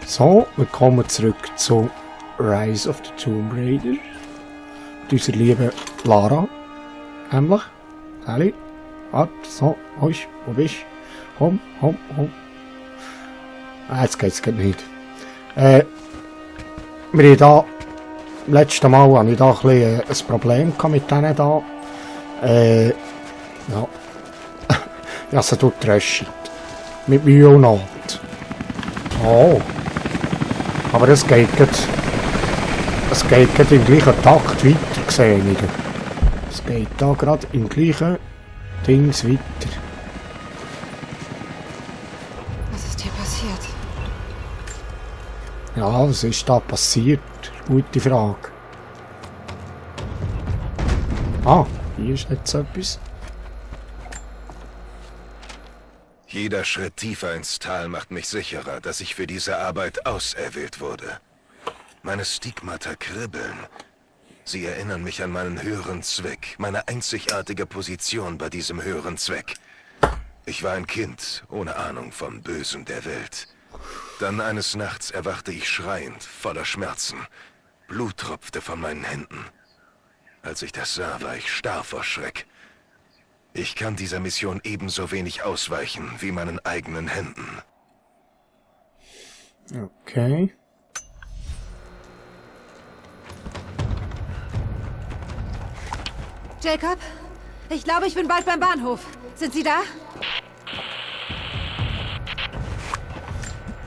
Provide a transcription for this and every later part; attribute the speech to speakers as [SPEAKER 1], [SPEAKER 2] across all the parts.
[SPEAKER 1] So, wir kommen zurück zu Rise of the Tomb Raider. Mit unserer lieben Lara. Nämlich. Sally. Warte, so, wo bist du? Komm. Ah, jetzt geht's gerade nicht. Wir haben da, letztes Mal hatte ich da ein Problem mit denen da. Ja. Ja, sie tut tröstet. Mit Mühe und Not. Oh. Aber es geht gerade im gleichen Takt weiter, gesehen. Es geht da gerade im gleichen Dings weiter.
[SPEAKER 2] Was ist hier passiert?
[SPEAKER 1] Ja, was ist da passiert? Gute Frage. Ah, hier ist jetzt etwas.
[SPEAKER 3] Jeder Schritt tiefer ins Tal macht mich sicherer, dass ich für diese Arbeit auserwählt wurde. Meine Stigmata kribbeln. Sie erinnern mich an meinen höheren Zweck, meine einzigartige Position bei diesem höheren Zweck. Ich war ein Kind, ohne Ahnung vom Bösen der Welt. Dann eines Nachts erwachte ich schreiend, voller Schmerzen. Blut tropfte von meinen Händen. Als ich das sah, war ich starr vor Schreck. Ich kann dieser Mission ebenso wenig ausweichen wie meinen eigenen Händen.
[SPEAKER 1] Okay.
[SPEAKER 2] Jacob? Ich glaube, ich bin bald beim Bahnhof. Sind Sie da?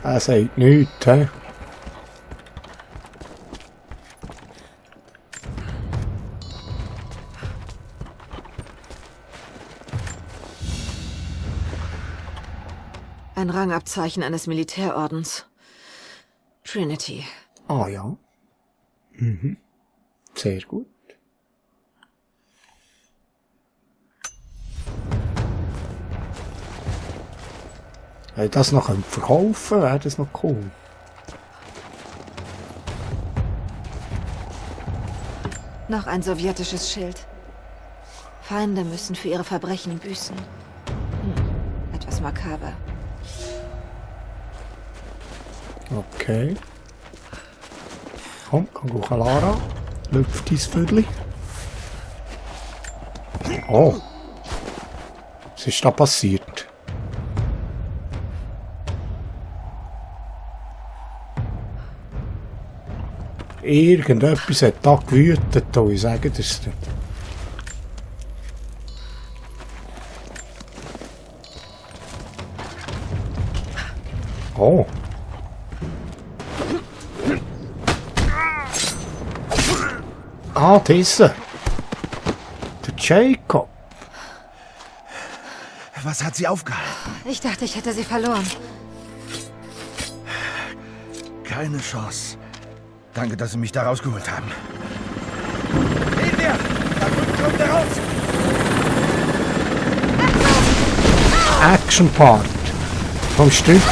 [SPEAKER 1] Er sagt nichts, hä?
[SPEAKER 2] Ein Rangabzeichen eines Militärordens. Trinity.
[SPEAKER 1] Ah ja. Mhm. Sehr gut. Wenn ich das noch verkaufen könnte, wäre das noch cool.
[SPEAKER 2] Noch ein sowjetisches Schild. Feinde müssen für ihre Verbrechen büßen. Etwas makaber.
[SPEAKER 1] Okay. Komm, kann Lara. Lüpft dein Viertel. Oh. Was ist da passiert? Irgendetwas hat da gewütet, ich sage das dir. Oh. Ah, diese. Der Jacob.
[SPEAKER 4] Was hat sie aufgehalten?
[SPEAKER 2] Ich dachte, ich hätte sie verloren.
[SPEAKER 4] Keine Chance. Danke, dass Sie mich da rausgeholt haben. Sehen wir! Da drüben kommt er raus!
[SPEAKER 1] Action Part. Vom Stück.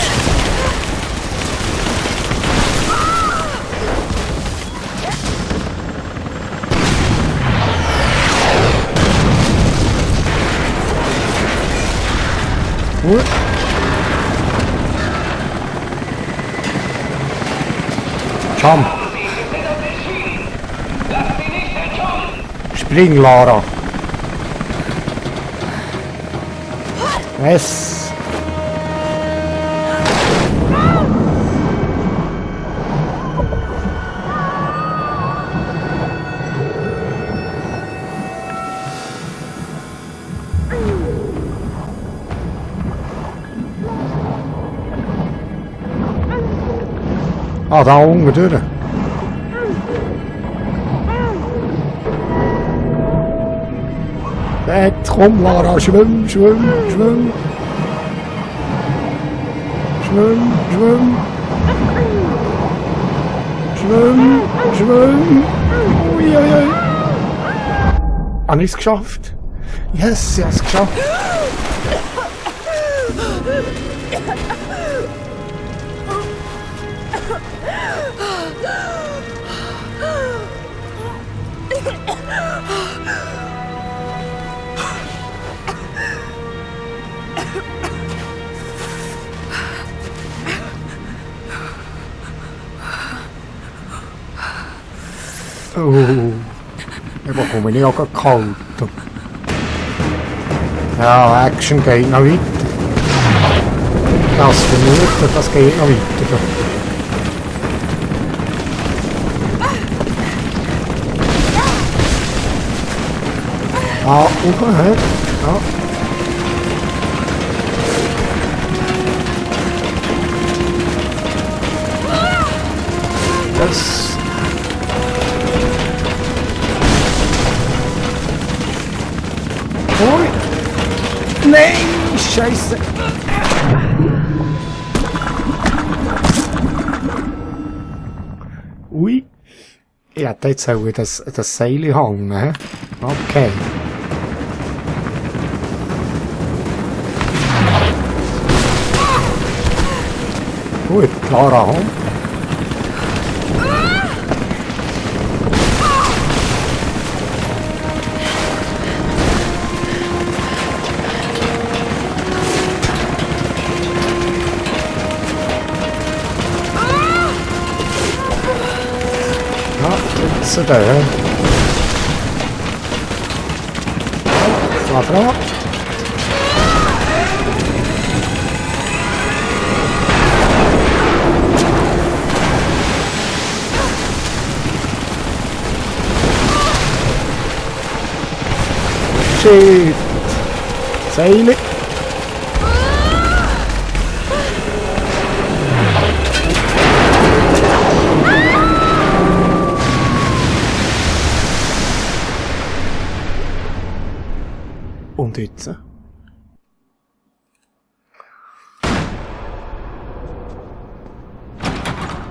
[SPEAKER 1] Gut. Jump. Spring, Lara. Yes. Ah, da unten durch. Komm, Lara, schwimm. Schwimm. Uiuiui. Habe ich es geschafft? Yes, ich habe es geschafft. Oh. Ich bekomme nicht auch kalt. Ja, Action geht noch weiter. Das vermutet, das geht noch weiter. Ah, okay. Ja. Das... Oh! Nein! Scheiße! Ui! Ich hätte jetzt auch das Seil hängen, hä? Okay. Gut, klarer Hand. Så der. Bra. Shit. Seilig. Und jetzt?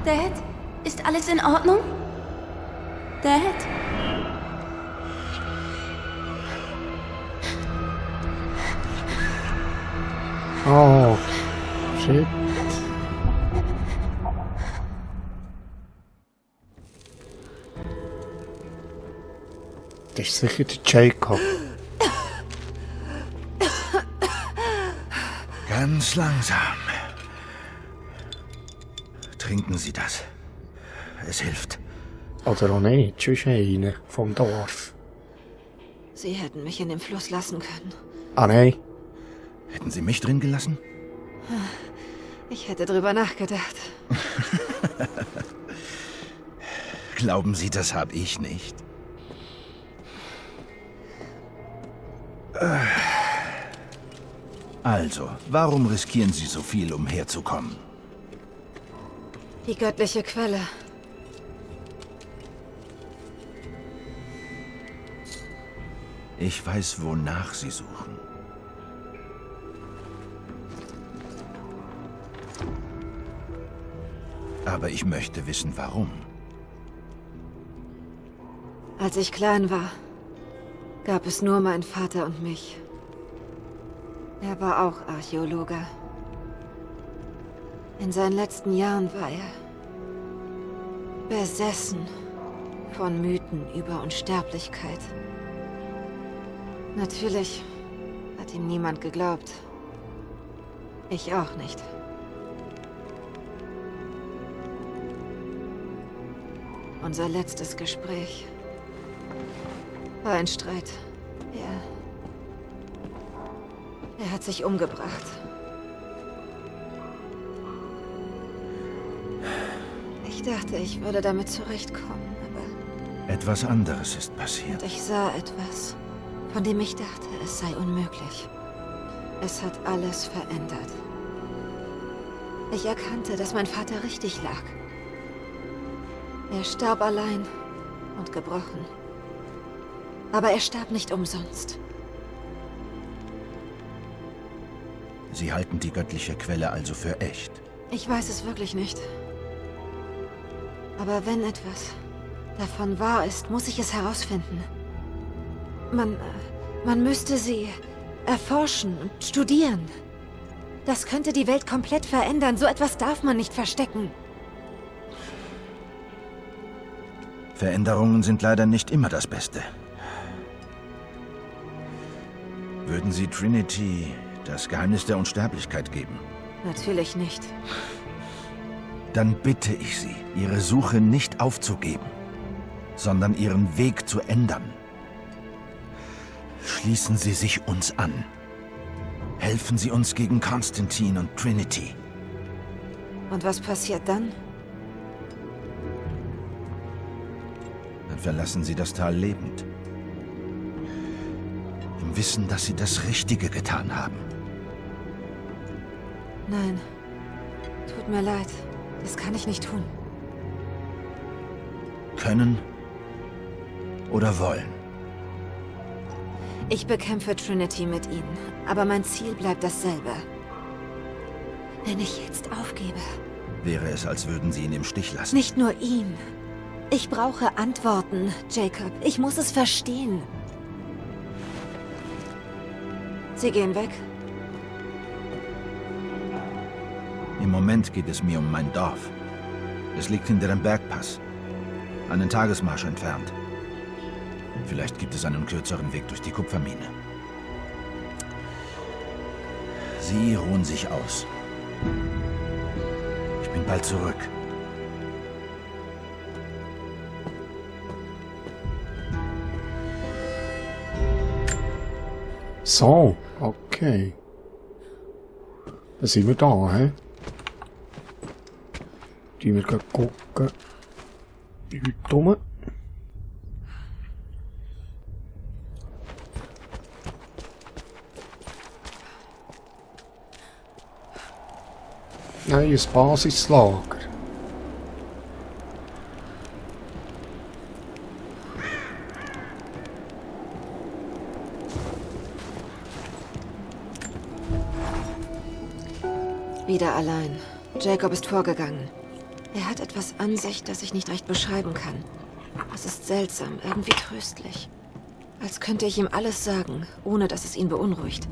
[SPEAKER 5] Dad, ist alles in Ordnung? Dad?
[SPEAKER 1] Oh, shit. Das ist sicher der Jacob.
[SPEAKER 4] Ganz langsam. Trinken Sie das. Es hilft.
[SPEAKER 1] Oder auch nicht, sonst einer vom Dorf.
[SPEAKER 2] Sie hätten mich in den Fluss lassen können.
[SPEAKER 1] Ah nein.
[SPEAKER 4] Hätten Sie mich drin gelassen?
[SPEAKER 2] Ich hätte drüber nachgedacht.
[SPEAKER 4] Glauben Sie, das habe ich nicht. Also, warum riskieren Sie so viel, um herzukommen?
[SPEAKER 2] Die göttliche Quelle.
[SPEAKER 4] Ich weiß, wonach Sie suchen. Aber ich möchte wissen, warum.
[SPEAKER 2] Als ich klein war, gab es nur meinen Vater und mich. Er war auch Archäologe. In seinen letzten Jahren war er besessen von Mythen über Unsterblichkeit. Natürlich hat ihm niemand geglaubt. Ich auch nicht. Unser letztes Gespräch war ein Streit. Er hat sich umgebracht. Ich dachte, ich würde damit zurechtkommen, aber...
[SPEAKER 4] Etwas anderes ist passiert.
[SPEAKER 2] Ich sah etwas, von dem ich dachte, es sei unmöglich. Es hat alles verändert. Ich erkannte, dass mein Vater richtig lag. Er starb allein und gebrochen. Aber er starb nicht umsonst.
[SPEAKER 4] Sie halten die göttliche Quelle also für echt?
[SPEAKER 2] Ich weiß es wirklich nicht. Aber wenn etwas davon wahr ist, muss ich es herausfinden. Man müsste sie erforschen und studieren. Das könnte die Welt komplett verändern. So etwas darf man nicht verstecken.
[SPEAKER 4] Veränderungen sind leider nicht immer das Beste. Würden Sie Trinity das Geheimnis der Unsterblichkeit geben?
[SPEAKER 2] Natürlich nicht.
[SPEAKER 4] Dann bitte ich Sie, Ihre Suche nicht aufzugeben. sondern ihren Weg zu ändern. Schließen Sie sich uns an. Helfen Sie uns gegen Konstantin und Trinity.
[SPEAKER 2] Und was passiert dann?
[SPEAKER 4] Dann verlassen Sie das Tal lebend. Im Wissen, dass Sie das Richtige getan haben.
[SPEAKER 2] Nein. Tut mir leid. Das kann ich nicht tun.
[SPEAKER 4] Können oder wollen?
[SPEAKER 2] Ich bekämpfe Trinity mit ihnen, aber mein Ziel bleibt dasselbe. Wenn ich jetzt aufgebe...
[SPEAKER 4] Wäre es, als würden Sie ihn im Stich lassen.
[SPEAKER 2] Nicht nur ihn. Ich brauche Antworten, Jacob. Ich muss es verstehen. Sie gehen weg.
[SPEAKER 4] Im Moment geht es mir um mein Dorf. Es liegt hinter dem Bergpass. Einen Tagesmarsch entfernt. Vielleicht gibt es einen kürzeren Weg durch die Kupfermine. Sie ruhen sich aus. Ich bin bald zurück.
[SPEAKER 1] So, okay. Dann sind wir da, hä? Die wir gleich gucken. Leute rum. Nein, ein Basislager.
[SPEAKER 2] Wieder allein. Jacob ist vorgegangen. Er hat etwas an sich, das ich nicht recht beschreiben kann. Es ist seltsam, irgendwie tröstlich. Als könnte ich ihm alles sagen, ohne dass es ihn beunruhigt.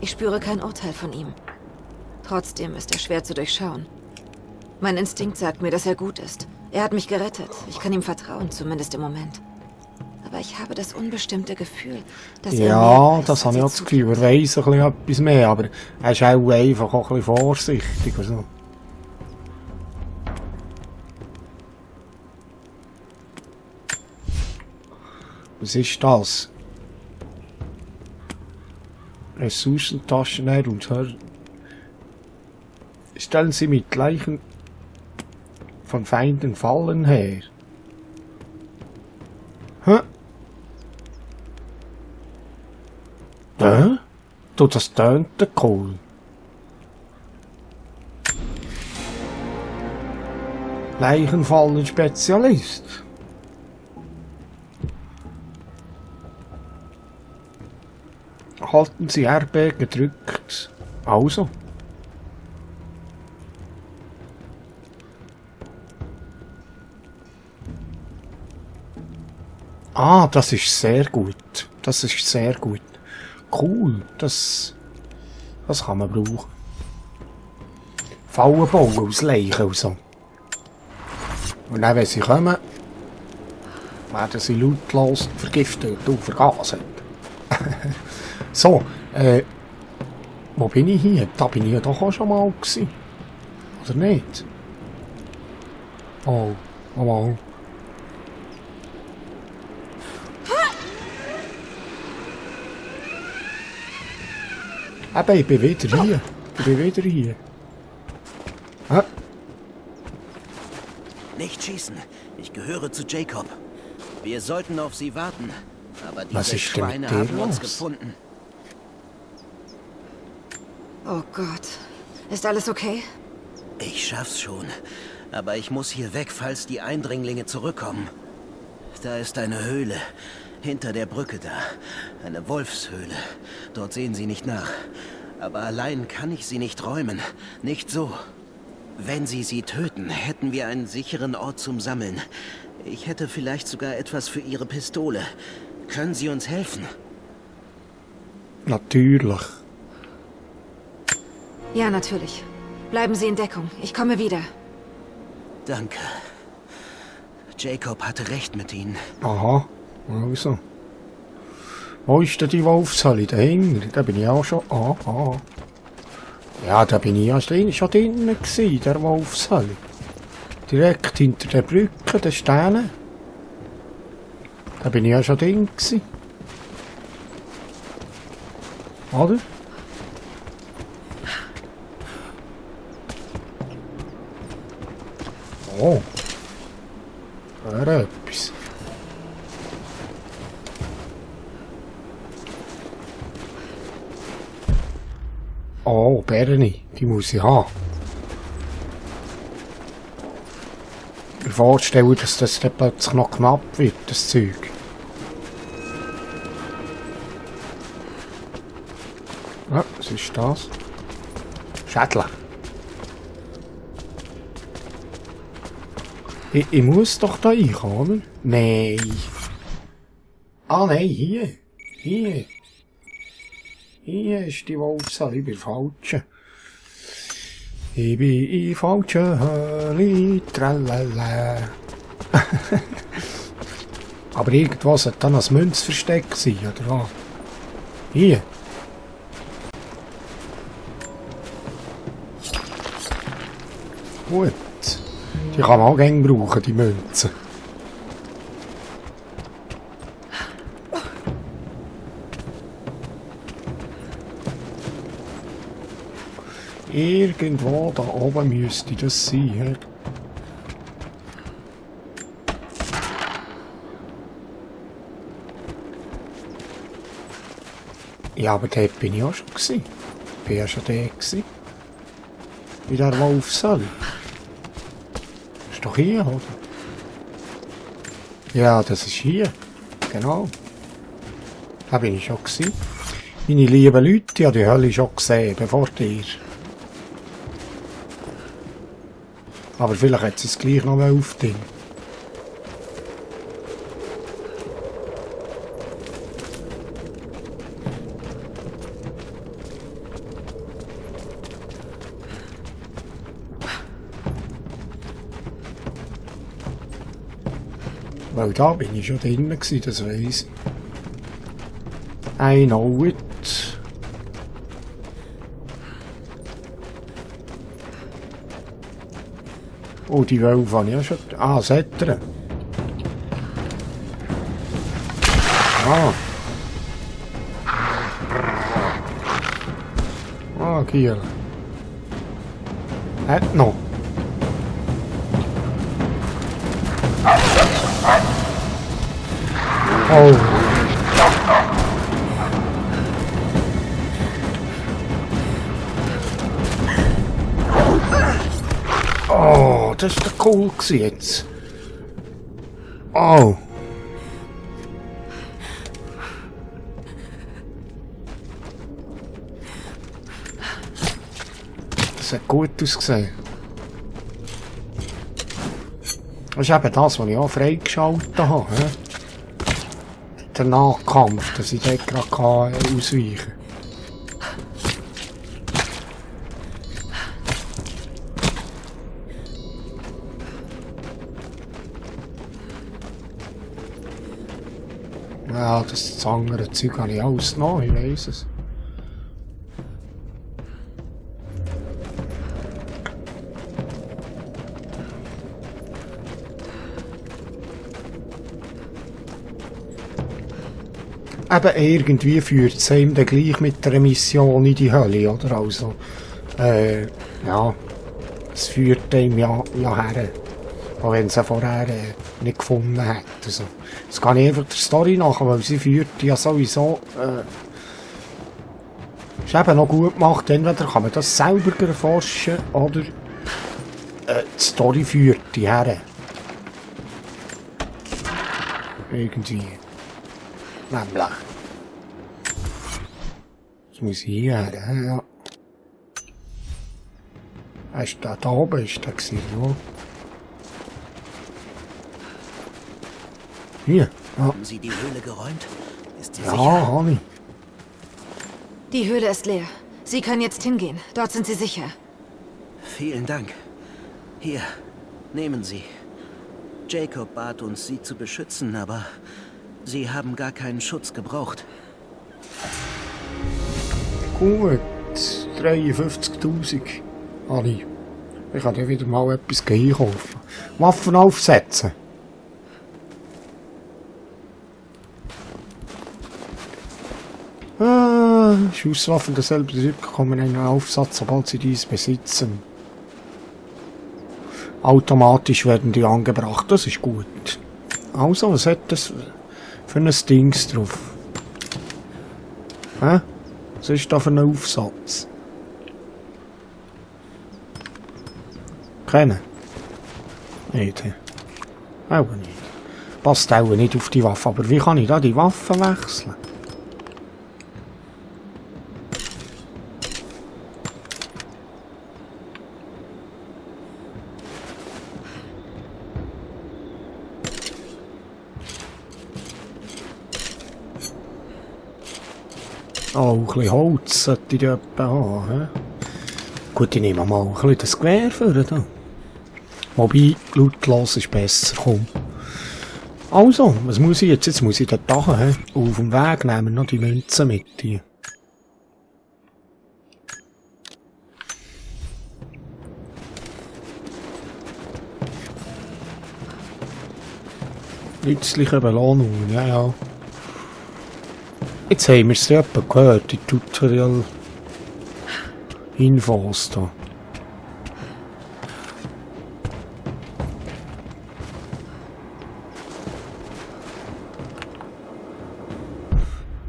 [SPEAKER 2] Ich spüre kein Urteil von ihm. Trotzdem ist er schwer zu durchschauen. Mein Instinkt sagt mir, dass er gut ist. Er hat mich gerettet. Ich kann ihm vertrauen, zumindest im Moment. Aber ich habe das unbestimmte Gefühl, dass er
[SPEAKER 1] Ja,
[SPEAKER 2] mehr
[SPEAKER 1] das
[SPEAKER 2] weiß,
[SPEAKER 1] habe ich auch
[SPEAKER 2] als
[SPEAKER 1] das
[SPEAKER 2] er
[SPEAKER 1] Gefühl. Er weiss ein bisschen etwas mehr, aber er ist auch einfach auch ein bisschen vorsichtig. Also. Was ist das? Ressourcentaschen her und her. Stellen Sie mit Leichen von Feinden Fallen her. Hä? Du, das tönt cool. Leichenfallen-Spezialist. Halten Sie RB gedrückt. Also. Ah, das ist sehr gut. Das ist sehr gut. Cool, das kann man brauchen. Fallen bauen aus Leichen und so. Und dann, wenn sie kommen, werden sie lautlos vergiftet und vergaset. So, wo bin ich hier? Da bin ich ja doch auch schon mal gewesen. Oder nicht? Oh, oh. Eben, ich bin wieder hier. Ich bin wieder hier. Hä?
[SPEAKER 6] Nicht schießen. Ich gehöre zu Jacob. Wir sollten auf sie warten. Aber
[SPEAKER 1] Was
[SPEAKER 6] diese
[SPEAKER 1] ist denn mit
[SPEAKER 6] Schweine
[SPEAKER 1] dir
[SPEAKER 6] haben uns
[SPEAKER 1] los?
[SPEAKER 6] gefunden.
[SPEAKER 2] Oh Gott. Ist alles okay?
[SPEAKER 6] Ich schaff's schon. Aber ich muss hier weg, falls die Eindringlinge zurückkommen. Da ist eine Höhle. Hinter der Brücke da. Eine Wolfshöhle. Dort sehen sie nicht nach. Aber allein kann ich sie nicht räumen. Nicht so. Wenn sie töten, hätten wir einen sicheren Ort zum Sammeln. Ich hätte vielleicht sogar etwas für Ihre Pistole. Können Sie uns helfen?
[SPEAKER 1] Natürlich.
[SPEAKER 2] Ja, natürlich. Bleiben Sie in Deckung. Ich komme wieder.
[SPEAKER 6] Danke. Jacob hatte recht mit Ihnen.
[SPEAKER 1] Aha, also. Wo ist denn die Wolfshöhle? Dahinter? Da bin ich auch schon. Ah. Ja, da bin ich ja schon drinnen gewesen, der Wolfshöhle. Direkt hinter der Brücke, der Steine. Da bin ich ja schon drin gewesen. Oder? Oh. Wäre etwas. Oh, Berni, die muss ich haben. Ich mir vorstellen, dass das dann plötzlich noch knapp wird, das Zeug. Ja, was ist das? Schädel. Ich muss doch da reinkommen, oder? Nein. Ah, nein, hier. Hier. Hier ist die Wolfshalle, ich bin falsch. Ich bin in falschen Höhle, tralala. Aber irgendwo sollte dann ein Münzversteck sein, oder was? Hier. Gut. Die kann man auch gerne brauchen, die Münzen. Irgendwo da oben müsste das sein. Ja, aber dort bin ich auch schon gewesen. Ich bin ja schon da gewesen. In der Wolfshalle. Ist doch hier, oder? Ja, das ist hier. Genau. Da bin ich schon gewesen. Meine lieben Leute, ich habe die Hölle schon gesehen, bevor dir. Aber vielleicht hat sie es gleich noch auf den. Weil da bin ich schon drinnen gewesen, das weiss ich. I know it. Oh, die Wölfe habe ich ja schon... Ah, Sättere. Ah. Ah, Kiel. Hat noch. Oh. Oh, das ist doch cool gewesen jetzt. Oh. Das hat gut ausgesehen. Das ist eben das, was ich auch freigeschaltet habe. Der Nahkampf, dass ich dort gerade ausweichen kann. Ja, das andere Zeug habe ich alles noch, ich weiss es. Eben irgendwie führt es ihm dann gleich mit der Mission in die Hölle, oder? Also, ja, es führt ihm ja her. Auch wenn sie vorher nicht gefunden hat. Also, das kann ich einfach der Story nach, weil sie führt ja sowieso, ist eben noch gut gemacht. Entweder kann man das selber erforschen, oder die Story führt die her. Irgendwie. Nämlich. Das muss hierher, ja. Ist da oben, ist der gewesen, ja. Hier, ja.
[SPEAKER 6] Haben Sie die Höhle geräumt? Ist sie
[SPEAKER 1] Ja,
[SPEAKER 6] sicher?
[SPEAKER 1] habe ich.
[SPEAKER 2] Die Höhle ist leer. Sie können jetzt hingehen. Dort sind Sie sicher.
[SPEAKER 6] Vielen Dank. Hier, nehmen Sie. Jacob bat uns, Sie zu beschützen, aber Sie haben gar keinen Schutz gebraucht.
[SPEAKER 1] Gut, 53.000 habe ich. Ich kann dir wieder mal etwas einkaufen. Waffen aufsetzen. Schusswaffen derselben Typ bekommen einen Aufsatz, sobald sie dies besitzen. Automatisch werden die angebracht, das ist gut. Also, was hat das für ein Dings drauf? Hä? Was ist da für ein Aufsatz? Kennen? Nicht. Auch nicht. Passt auch nicht auf die Waffe, aber wie kann ich da die Waffe wechseln? Oh, ein bisschen Holz sollte ich da haben. He? Gut, ich nehme mal ein bisschen das Gewehr für da. Wobei, lautlos ist besser. Komm. Also, was muss ich jetzt? Jetzt muss ich dort machen. Auf dem Weg nehmen wir noch die Münzen mit. Hier. Nützliche Belohnungen, ja, ja. Jetzt haben wir es ja etwa gehört, die Tutorial-Infos da.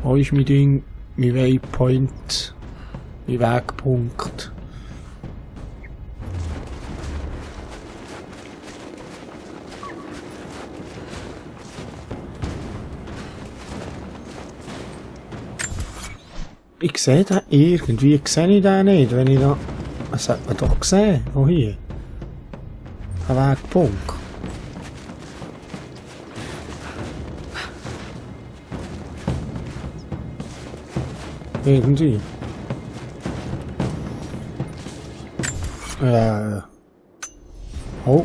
[SPEAKER 1] Wo ist mein Ding, mein Waypoint, mein Wegpunkt? Ich sehe den irgendwie, sehe ich den nicht, wenn ich da... Das hat man doch gesehen, auch hier. Ein Wegpunkt. Irgendwie. Oh.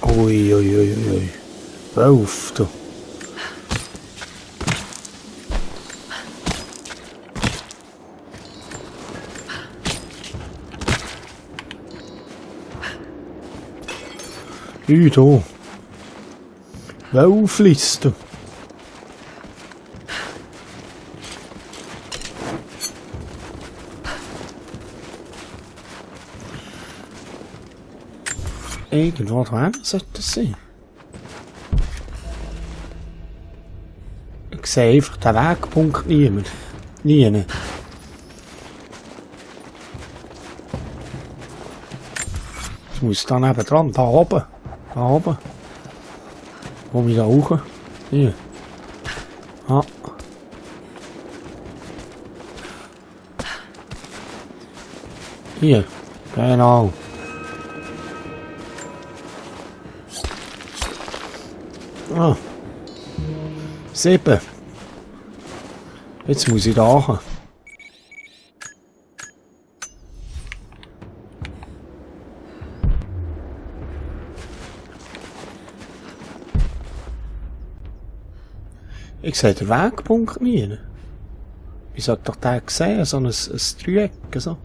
[SPEAKER 1] Ui, ui, ui, ui. Hör auf, du. Ui, du. Hör auf, Liste. Irgendwo dran sollte es sein. Ich sehe einfach den Wegpunkt niemand. Nie. Ich muss da neben dran, da oben. Da oben. Wo wir da hoch? Hier. Ah. Hier. Genau. Ah. 7. Jetzt muss ich da hin. Ich sehe den Wegpunkt nie. Ich sollte doch den sehen, so ein Dreieck. So.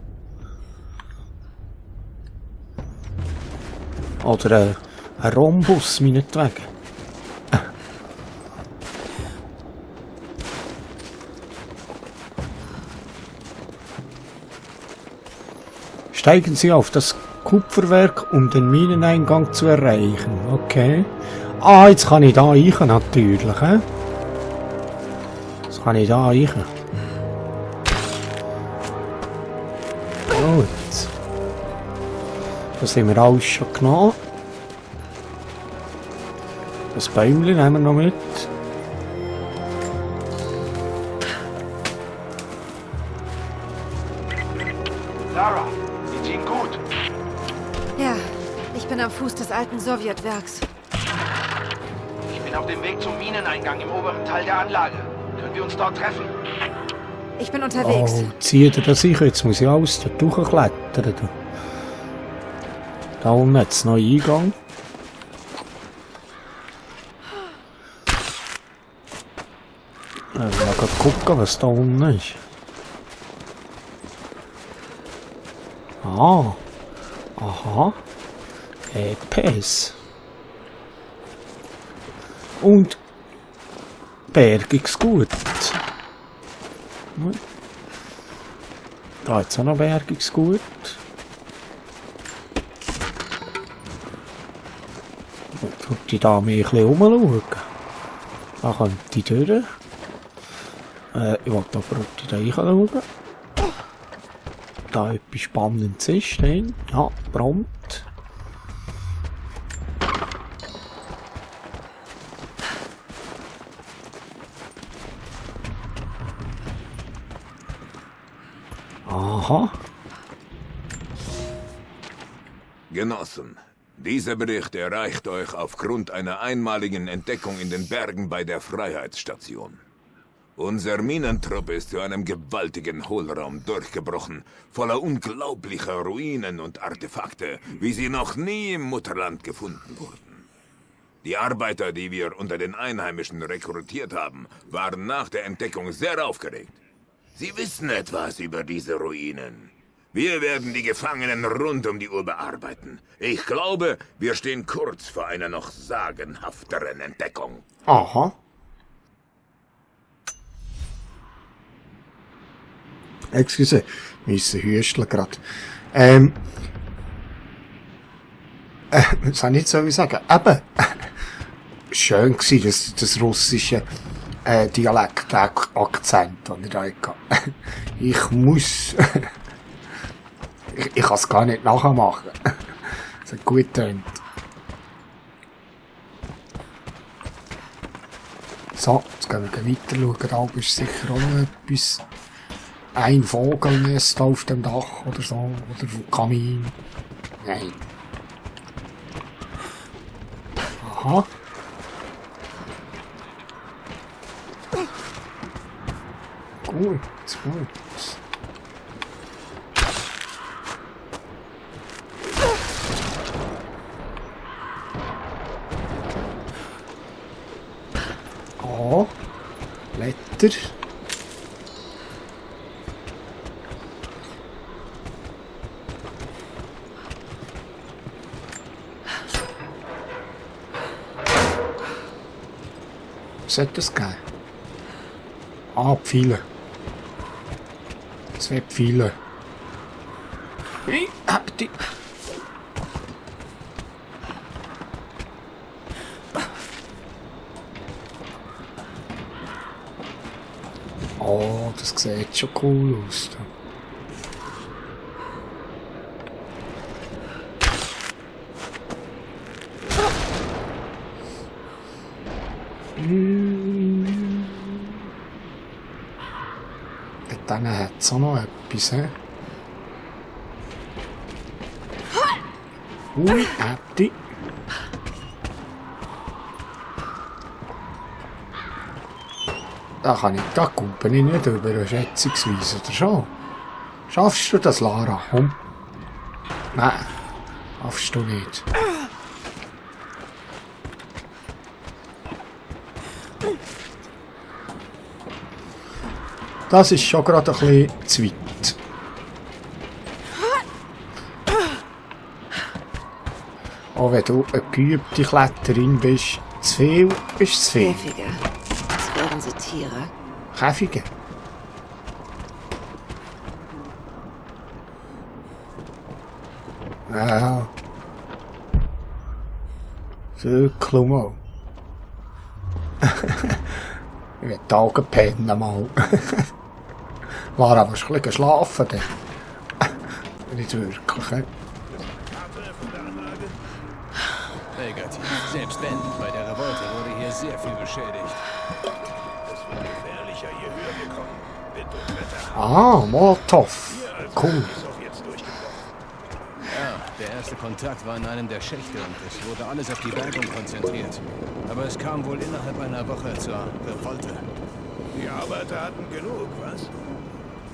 [SPEAKER 1] Oder ein Rhombus, meinetwegen. Steigen Sie auf das Kupferwerk, um den Mineneingang zu erreichen. Okay. Ah, jetzt kann ich da rein, natürlich. Jetzt kann ich da rein. Gut. Das haben wir alles schon genommen. Das Bäumchen nehmen wir noch mit.
[SPEAKER 7] Lara, geht's Ihnen gut?
[SPEAKER 2] Ja, ich bin am Fuß des alten Sowjetwerks.
[SPEAKER 7] Ich bin auf dem Weg zum Mineneingang im oberen Teil der Anlage. Können wir uns dort treffen?
[SPEAKER 2] Ich bin unterwegs.
[SPEAKER 1] Oh, zieht er das sicher? Jetzt muss ich alles da durchklettern. Da unten hat es noch einen Eingang. Ich will mal gucken, was da unten ist. Ah. Aha. EPS. Und Bergungsgut. Da jetzt auch noch Bergungsgut. Und tut die Dame ein bisschen umschauen. Da kommt die durch. Ich wollte aber auch da reinschauen. Da etwas Spannendes ist. Ja, prompt. Aha.
[SPEAKER 8] Genossen, dieser Bericht erreicht euch aufgrund einer einmaligen Entdeckung in den Bergen bei der Freiheitsstation. Unser Minentrupp ist zu einem gewaltigen Hohlraum durchgebrochen, voller unglaublicher Ruinen und Artefakte, wie sie noch nie im Mutterland gefunden wurden. Die Arbeiter, die wir unter den Einheimischen rekrutiert haben, waren nach der Entdeckung sehr aufgeregt. Sie wissen etwas über diese Ruinen. Wir werden die Gefangenen rund um die Uhr bearbeiten. Ich glaube, wir stehen kurz vor einer noch sagenhafteren Entdeckung.
[SPEAKER 1] Aha. Excuse, müssen hüsteln gerade. Was soll ich jetzt sagen? Eben. Schön gewesen, das russische Dialekt-Akzent, den ich da hatte. Ich muss... ich kann es gar nicht nachmachen. Es hat gut getönt. So, jetzt gehen wir weiter schauen. Da ist sicher auch noch etwas. Ein Vogelnest auf dem Dach oder so. Oder Kamin. Nein. Aha. Gut, gut. Oh, Blätter. Was hat das gegeben? Ah, Pfeile. 2 Pfeile. Die. Oh, das sieht schon cool aus. Dann hat es auch noch etwas, he? Ui, Äpfel. Da kann ich, da kumpel ich nicht über, schätzungsweise, oder schon? Schaffst du das, Lara? Komm. Nein, schaffst du nicht. Das ist schon gerade ein bisschen zu weit. Auch wenn du eine geübte Kletterin bist, zu viel ist zu viel.
[SPEAKER 2] Käfige. Als wären sie Tiere.
[SPEAKER 1] Käfige. Ja. Viel Klummo. Ich will die Augen pennen mal. Lara, willst du ein bisschen schlafen? Nicht wirklich, he?
[SPEAKER 9] Negativ. Selbst wenn, bei der Revolte wurde hier sehr viel beschädigt.
[SPEAKER 8] Es wird gefährlicher, hier höher gekommen. Wind und Wetter.
[SPEAKER 1] Ah, Molotov. Cool.
[SPEAKER 8] Sowjets durchgebrochen.
[SPEAKER 9] Ja, der erste Kontakt war in einem der Schächte und es wurde alles auf die Bergung konzentriert. Aber es kam wohl innerhalb einer Woche zur Revolte.
[SPEAKER 8] Die Arbeiter hatten genug, was?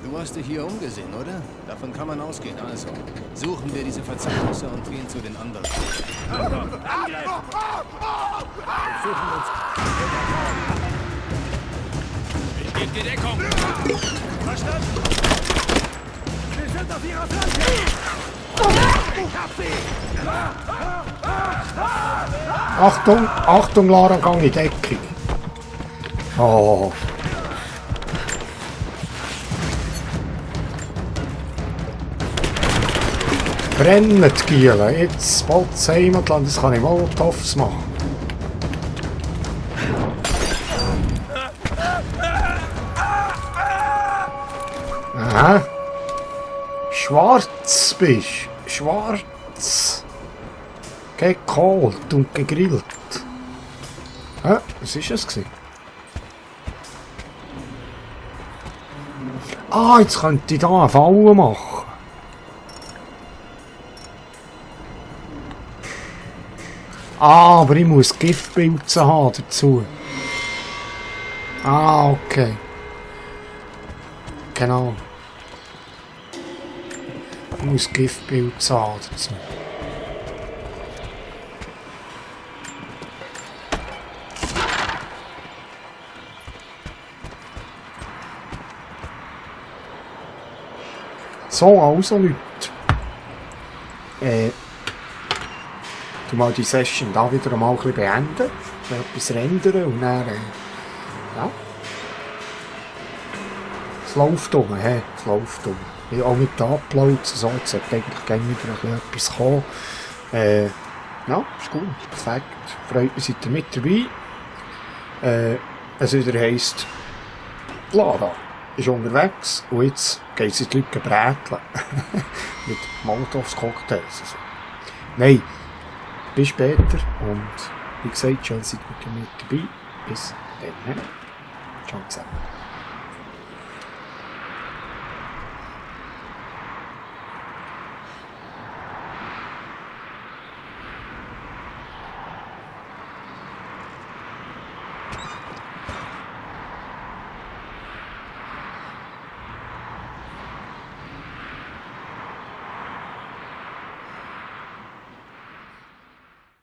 [SPEAKER 9] Du hast dich hier umgesehen, oder? Davon kann man ausgehen. Also, suchen wir diese Verzeichnisse und gehen zu den anderen.
[SPEAKER 8] Ich gebe die Deckung! Verstanden! Wir sind auf ihrer Flanke!
[SPEAKER 1] Achtung, Achtung, Lara, gang in Deckung. Oh. Brennen die Gielen. Jetzt Bolz Heimatland, das kann ich Molotovs machen. Aha. Schwarz bist. Schwarz. Gekohlt und gegrillt. Hä? Was war das? Ah, jetzt könnte ich da eine Falle machen. Ah, aber ich muss Giftpilze haben dazu. Ah, okay. Genau. Ich muss Giftpilze haben dazu. So, also Leute. Du mal die Session da wieder mal ein bisschen beenden. Etwas rendern und dann, ja. Es läuft um, es läuft um. Ich habe auch mit den Uploads, so, jetzt sollte eigentlich gerne wieder ein bisschen etwas kommen. Ja, ist gut, perfekt. Freut mich, seid ihr mit dabei. Es wieder heisst, Lara ist unterwegs und jetzt geht es die Leute bräteln. Mit Molotovs-Cocktails. Also. Nein, bis später und wie gesagt, schön seid ihr mit dabei. Bis dann. Ciao zusammen.